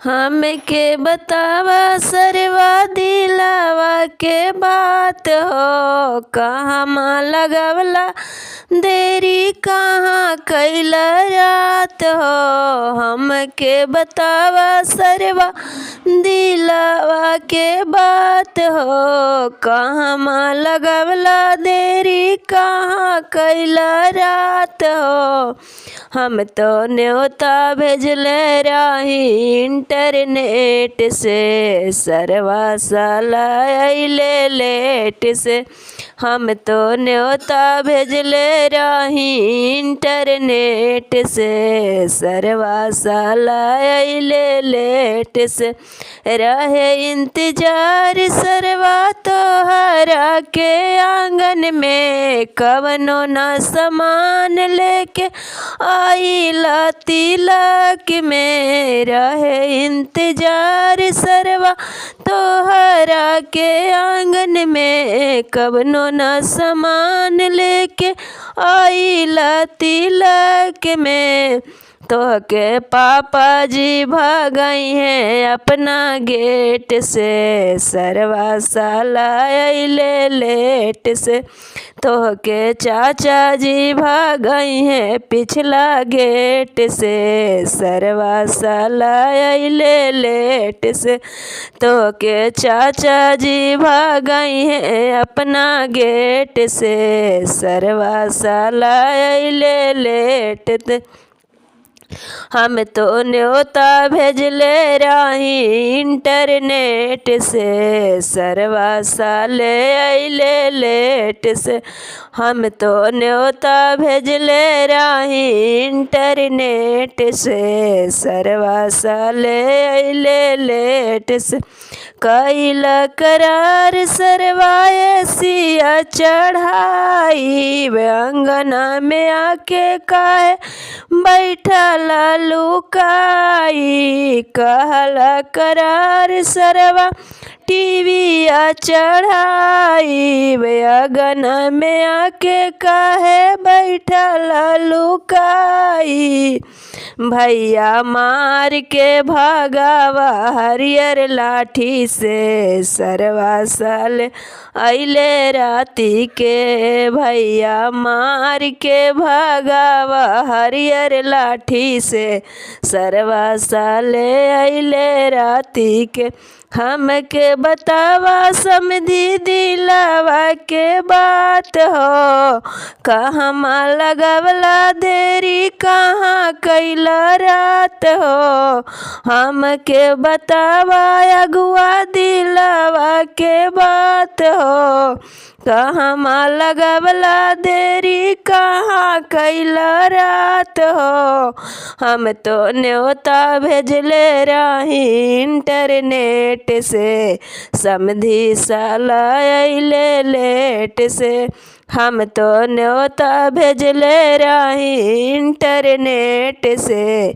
हमके बतावा सरवा दिलावा के बात हो, कहवा लगवला देरी कहाँ कैला रात हो। हमके बतावा सरवा दिलावा के बात हो, कहवा लगवला देरी कहाँ कैला रात हो। हम तो न्योता भेजले रही इंटरनेट से, सरवा साला अइले लेट से। हम तो न्योता भेजले रही इंटरनेट से, सरवा साला अइले लेट से। रहे इंतजार सरवा तोहरा के आंगन में, कवनो ना सामान लेके आइला तिलक में। रहे इंतजार सरवा तोहरा के आंगन में, कवनो ना सामान लेके आइला तिलक में। तोहके पापा जी भगई हैं अपना गेट से, सरवा साला अइले लेट से। तोहके चाचा जी भगई हैं पिछला गेट से, सरवा साला अइले लेट से। तोहके चाचा जी भगई हैं अपना गेट से, सरवा साला अइले लेट से। हम तो न्योता भेजले रही इंटरनेट से, सरवा साले अइले लेट से। हम तो न्योता भेजले रही इंटरनेट से, सरवा साले अइले लेट से। कैल करार सरवा एसिया चढ़ाई, अंगना में आके काहे बैठल लुकाई। कहल करार सरवा टीवीया चढ़ाई, अंगना में आके काहे बैठल लुकाई। भैया मार के भगावा हरियर लाठी से, सरवा साले अइले राती के। भैया मार के भगावा हरियर लाठी से, सरवा साले अइले राती के। हमके बतावा समधी दिलावा के बात हो, कहवा लगवला देरी कहाँ कैला रात हो। हमके बतावा अगुआ दिलावा के बात हो, कहवा लगवला देरी कहाँ कैला रात हो। हम तो न्योता भेजले रही इंटरनेट से, समधी साला अइले लेट से। हम तो न्योता भेजले रही इंटरनेट से।